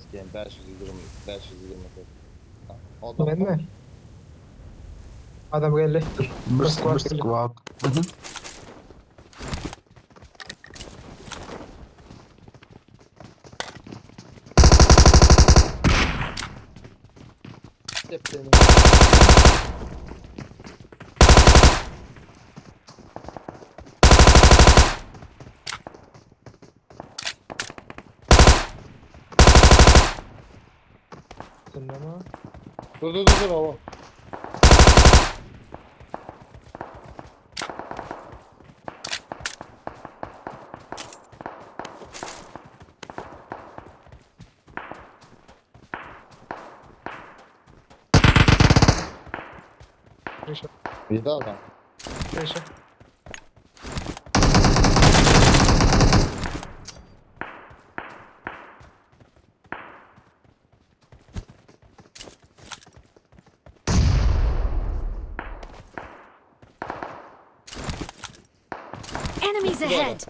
SKM 520 528. Adam Men mi? Adam geldi. Bir, Bir squad bir geldi. squad. Mhm. Tepdeni. Sen ama Dur dur dur dur oğlum. Kreşe. Bir daha adam. Kreşe. Enemies ahead!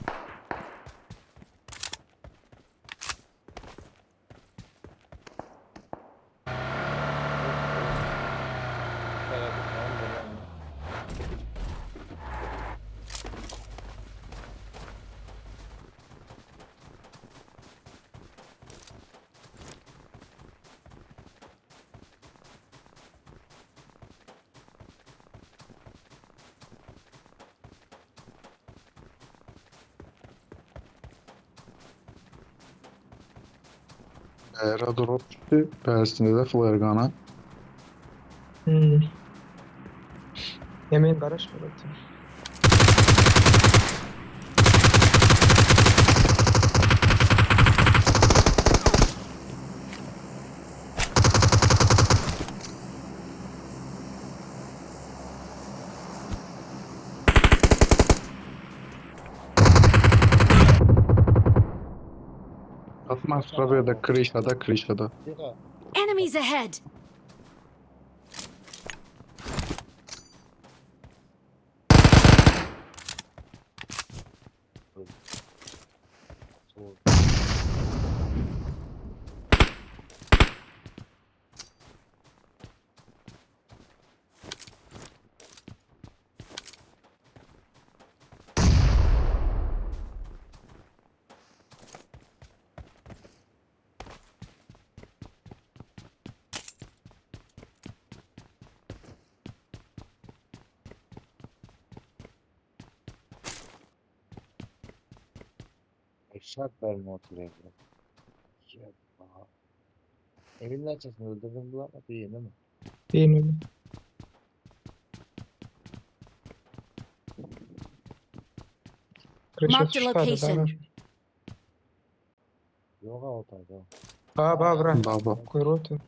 Merak etme, oğlum, geliyorum. Bäre drop düşdi. Bärsinde de flare gun'a. Hmm. Yemeğin garaj mı yaptın? Atma Sravya Krişada Krişada. Bir daha. Enemies ahead! Soğuk. Eşek verme oturuyor. Yapma. Evin açısını öldürdüm bulamadı iyi değil mi? Değil mi? Kreşe Mark the şu tadı location. var. Yok ha o tarzda. Ba ba bra. Baba. Kuyruğu otur.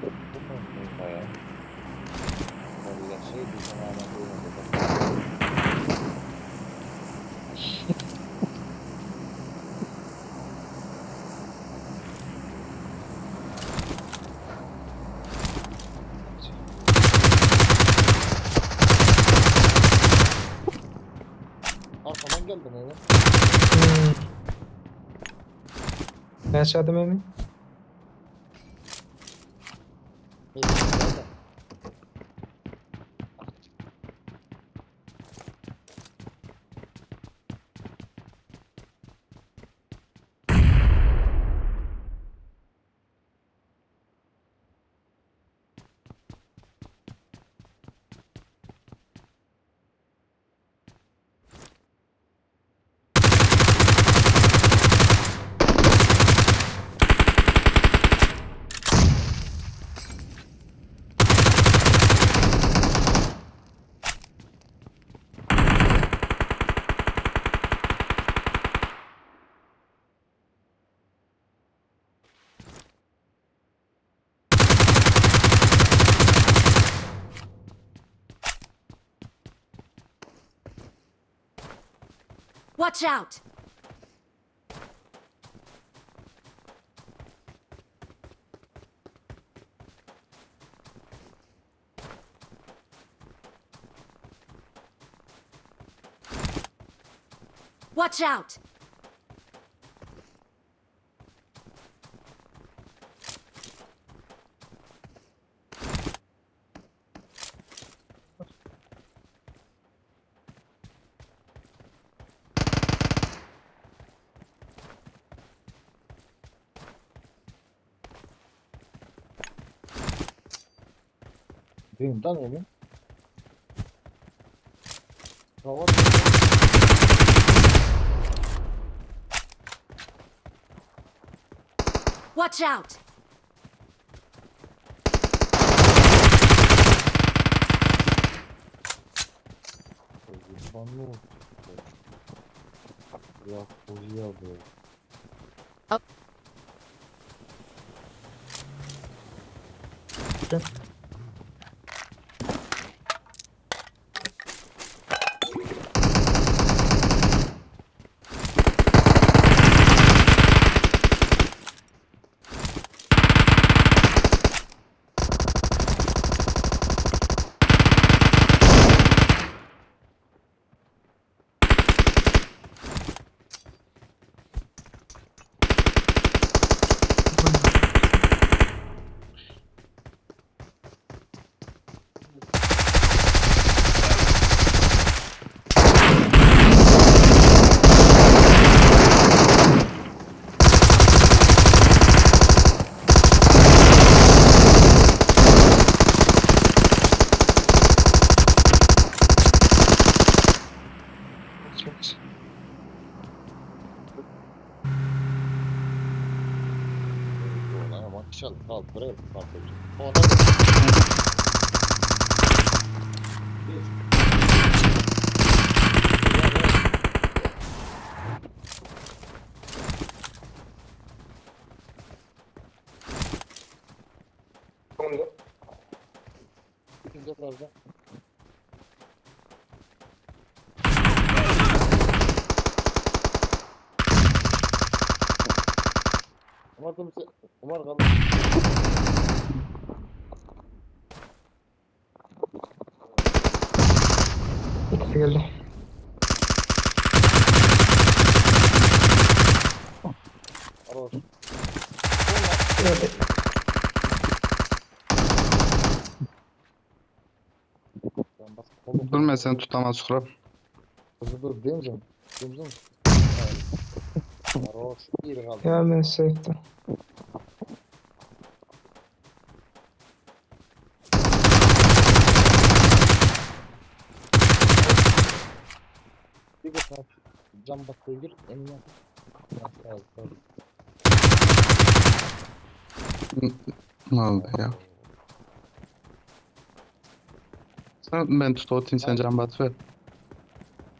Bu mu bu ya? Vallahi şey bir zaman duymadım. Arkadan geldim oğlum. Hmm. Ne aşağıda mı? Benim geldim. Watch out! Watch out! Düğümden oğlum. Hava Watch out! Ебанут. Я охуел, блядь. Çok. Onda. Umar kaldı. İkisi geldi. Aros. Evet. Ben bas. Kolu. Dur mən səni tutamaz Suhrab. Dur dur demeyeceğim. Demeyeceğim. Aros bir kaldı. Ya ben safe'de. Bir kısmı cam bakıyor gir. Emin yap. Nə oldu ya? Sən mən tutotayım, sən can bat ver.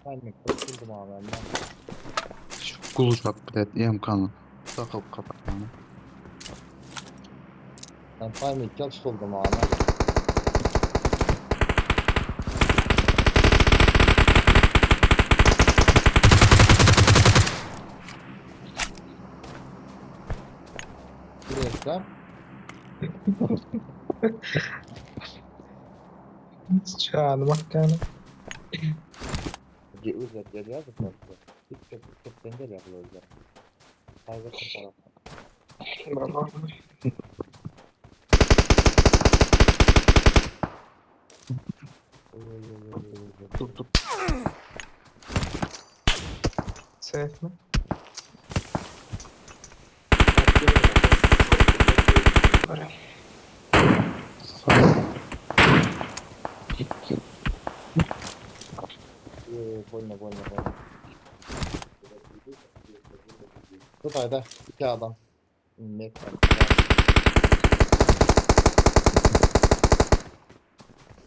Timing kurtuldum abi ben. Quluşaq bilet, imkanı. Takıl kapatmanı. Ben timing gel tutuldum abi. Buraya sen. Çağırdı bak yani. Özler geliyor da farklı. Hiç çok çok dengel yapıyor özler. Fazla taraftan. Vallahi. Oy oy oy oy oy oy. Dur dur. Safe mi? Var. Sağ ol. Yo, Больно больно больно. Tut hayda iki adam. Net.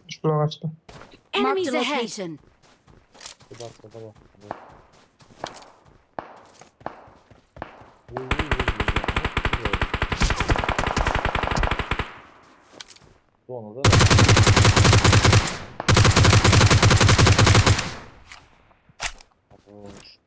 Şuraya kaçtı. Enemies Marked a ahead! location. Bir dakika bak. Oy, oy, oy, oy, oy. Onu da Hoş.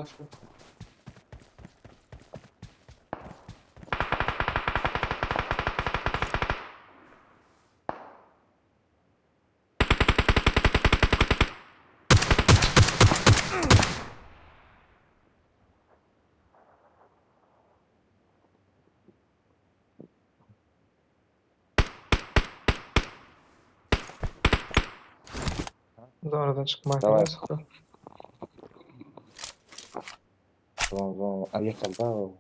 Başga. Zonadan çykmak Dawaj. lazım. Zon zon. Ay yıkıldı o.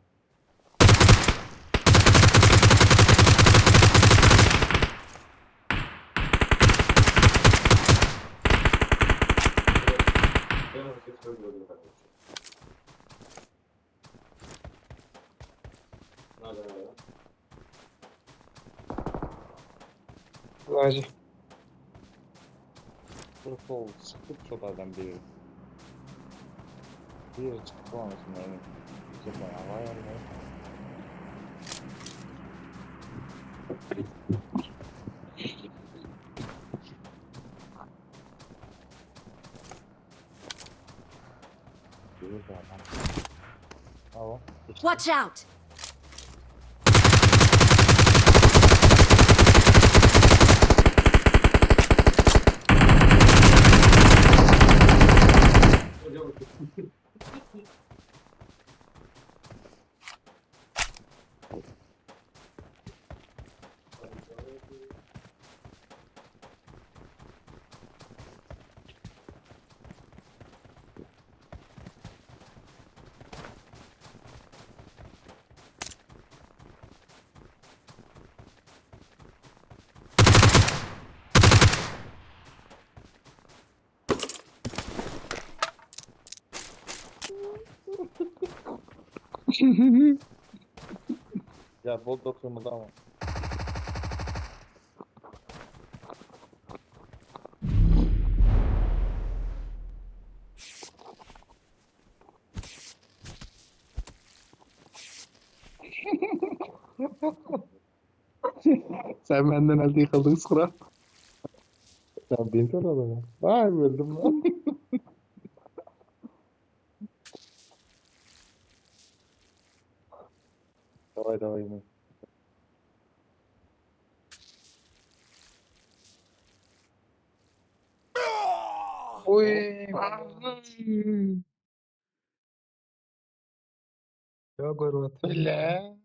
Lacı. Protokol çıktı şolardan biri. Biri çıktı onun için emin. Çıkma vay Allah. Biri de adam. Bravo. Watch out! Ya bol kırmızı ama. Sen benden elde yıkıldın sıra. Sen beni tanıdın. Vay öldüm lan. Давай, давай, мы. Oy. Ya görüyorsun. Bile.